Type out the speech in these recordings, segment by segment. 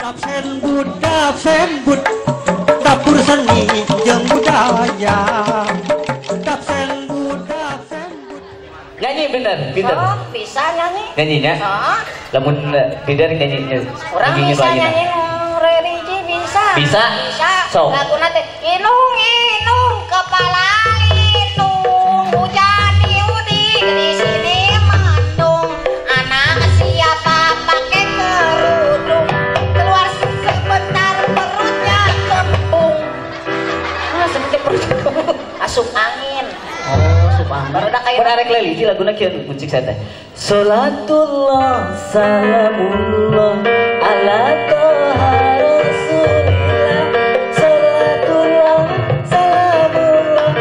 Dap sembut dapur seni jeung budaya. Dap sembut, dap sembut. Nyanyi bener, pinter. Oh, bisa nyanyi. Nyanyinya? Oh. Lamun pinter nyanyinya. Urang bisa nyanyi religi bisa. Bisa? Bisa. So. Laguna teh inung inung kepala inung hujan diudik di sini mendung anak siapa pakai kerudung keluar sebentar perutnya kembung. Ah, sebentar perutnya kembung. Asup angin. Oh, asup angin. Baru dah kayak arek religi laguna kieu muncik saya teh. Salatullah salamullah ala toha rasulillah. Salatullah salamullah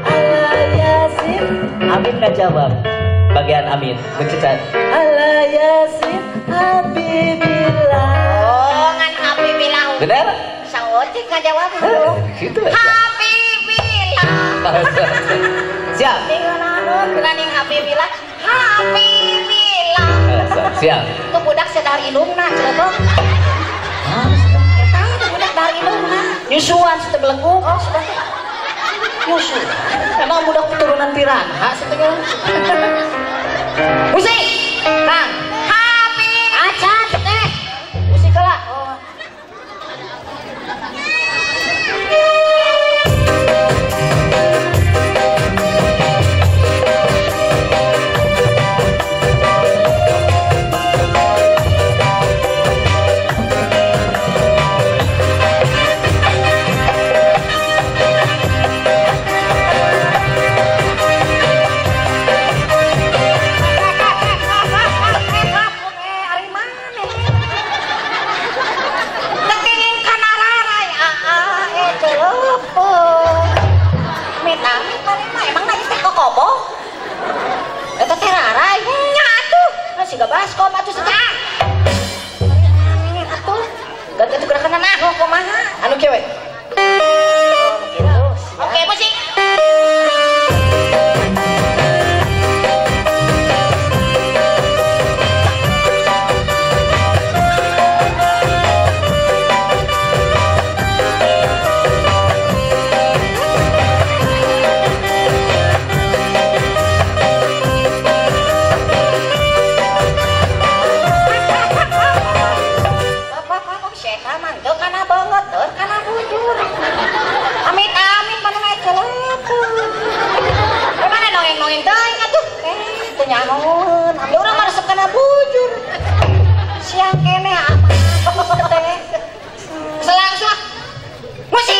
ala yasin. Amin nggak jawab. Bagian amin. Muncik saya. Ala yasin habibillah. Oh, ngan habibillah. Benar? Saotik nggak jawab. Gitu aja. Habibillah. Siap. Tinggal habibillah. Habibillah. Siap. Itu budak sedar ilungna celebong. Eta itu budak dari ilungna. Nyusuan setebelenggu. Oh, sudah. Nyusu. Emang budak keturunan piranha setengah. Musik. Kang. Habib. Acan teh. Musik lah. Oh. Baskom atuh setengah. Atuh. Ganti atuh gerakan nah, kumaha? Anu kieu we. Oh, gitu. Oke, musik. Nyahoeun, ambil urang mah resep kana bujur. Siang keneh apa teh. Selangsung musik.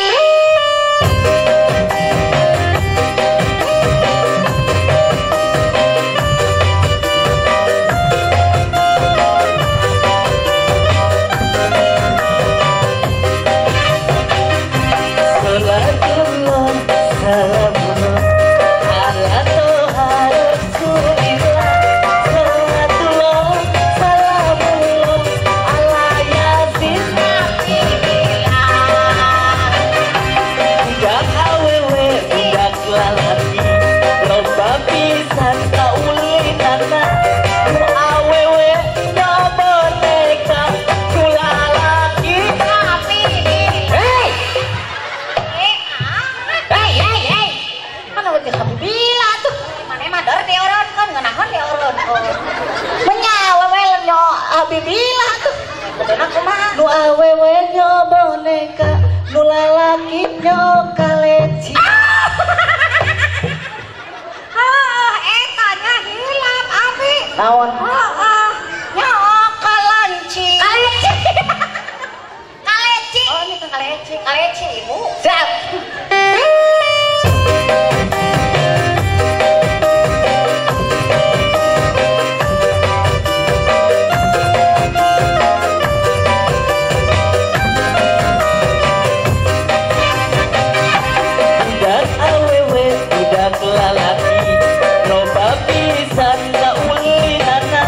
Salatullah salamullah ala toha rasulillah. Salatullah salamullah ala yasin Habibillah. Budak awewe budak lalaki loba pisan kaulinana. Nu awewe nya boneka nu lalaki. Habibillah. Hei. Hei, hei, hei. Mana wajah habibillah tuh. Mana mah dor dioronkeun, ngeunaheun dioronkeun. Menya awewe nyo habibillah tuh. Kuduna kumaha? Nu awewe nyo boneka, nu lalaki nyo kaleci. Ah, eta nya hilap abi. Naon? Heeh. Nyo kalanci. Kaleci. Kaleci. Oh, ini kaleci. Kaleci ibu. Siap. Budak awewe budak lalaki loba pisan kaulinana.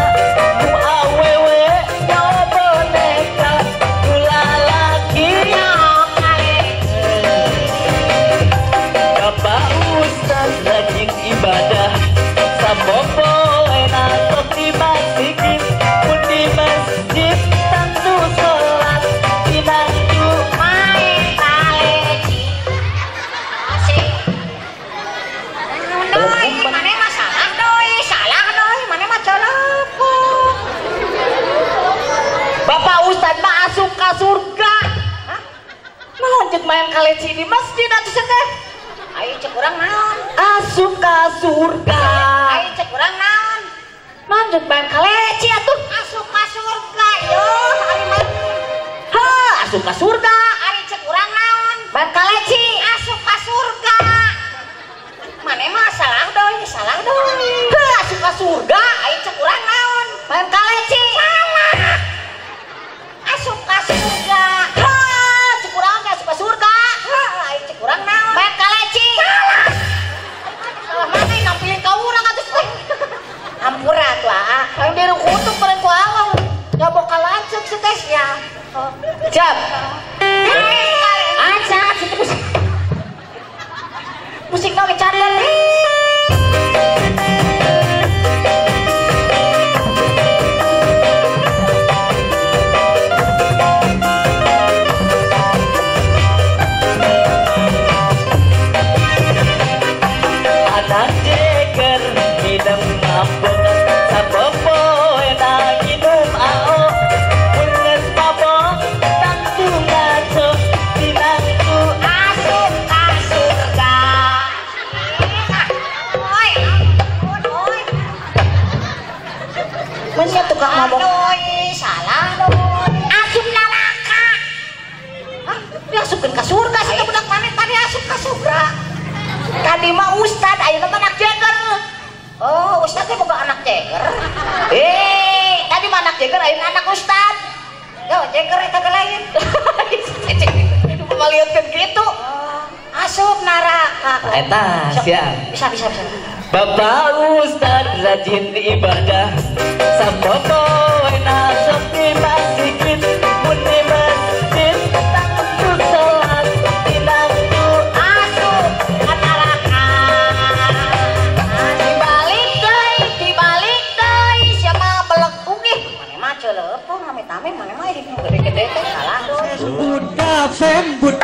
Nu awewe nya boneka nu lalaki Nyo kaleci. Main kaleci di masjid atuh teh. Ayo cek urang naon? Asup ka surga. Ayo cek urang naon? Lanjut main kaleci atuh. Asup ka surga yo, ari main. Ha, asup ka surga. Ari cek urang naon? Main kaleci. Asup ka surga. Mana mah salah doi, salah doi. Ha, asup ka surga. Ayo cek urang naon? Main kaleci. Salah. Asup ka surga. Ha, cek urang ge asup ka surga. Ha, ayo cek urang naon? Main kaleci. Salah. Salah mana nampilin ka urang atuh teh. Ampura tuh aa. Yang diri kutuk paling ku Allah. Nyabok kalancek si teh ya. Jam. Aca, situ musik. Musik nawe cadel. Anak jeger minum mabok sapopoe nginum ao mun geus mabok tangtu ngaco tinangtu asup ka surga. Oi, ampun oi. Mun tukang mabok. Aduh, salah doi. Asup neraka. Hah? Diasupkeun ka surga sih budak maneh tadi asup ka surga. Tadi mah ustad, ayeuna mah anak jeger. Oh, ustad teh boga anak jeger. Tadi mah anak jeger, ayeuna anak ustad. Yo, jeger eta ge lain. Itu pamaliutkeun kitu. Oh, asup neraka. Eta siap. Bisa, bisa, bisa. Bapak ustad rajin ibadah sapopoe sok di masjid mun di masjid tangtu salat tinangtu asup ka neraka. Dibalik deui sia mah belekung ih. Mane mah ceuleupung amit-amit mane mah hidup gede-gede teh salah doi. Budap sembut.